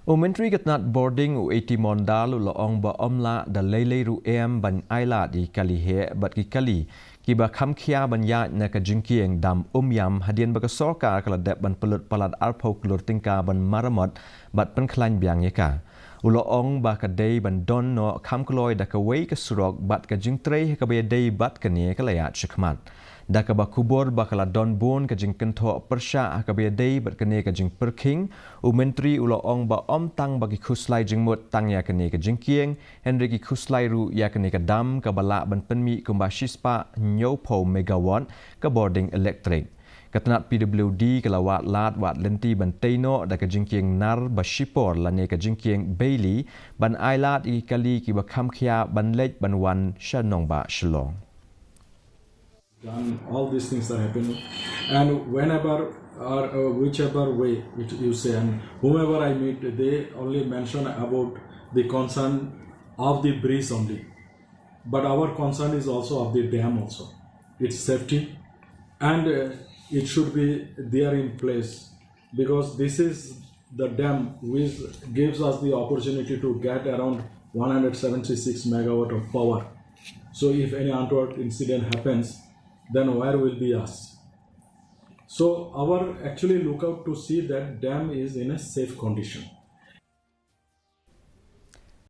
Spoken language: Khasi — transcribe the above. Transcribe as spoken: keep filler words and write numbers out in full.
U Myntri ka tnat bording u A T Mondal u la ong ba ym lah da lei lei ruh em ban ailad ïa ki kali heh bad ki kali kiba kham khia ban ïaid na ka jingkieng dam Umiam hadien ba ka sorkar ka la dep ban pynlut palat arphew klur tyngka ban maramot bad pynkhlaiñ biang ïa ka. U la ong ba ka dei ban don noh kham kloi da kawei ka surok bad ka jingtrei ha kaba ïadei bad kane ka la ïaid shakhmat. Da kaba khubor ba ka la don bun ka jingkynthoh pyrshah ha kaba ïadei bad kane ka jingpyrkhing, u Myntri u la ong ba ym tang ba ki khuslai jingmut tang ïa kane ka jingkieng, hynrei ki khuslai ruh ïa kane ka dam kaba lah ban pynmih kumba shispah hynñiewphew megawatt ka bording elektrik. Ka tnat P W D ka la wad lad wad lynti ban tei noh da ka jingkieng Nar ba shipor lane ka jingkieng Bailey ban ailad ïa ki kali kiba kham khia ban leit ban wan sha nongbah Shillong. Done. All these things are happening, and whenever or uh, whichever way it, you say, and whomever I meet, they only mention about the concern of the bridge only. But our concern is also of the dam also, its safety, and uh, it should be there in place, because this is the dam which gives us the opportunity to get around one hundred seventy-six megawatt of power. So if any untoward incident happens, then where will be us? So our actually look out to see that dam is in a safe condition.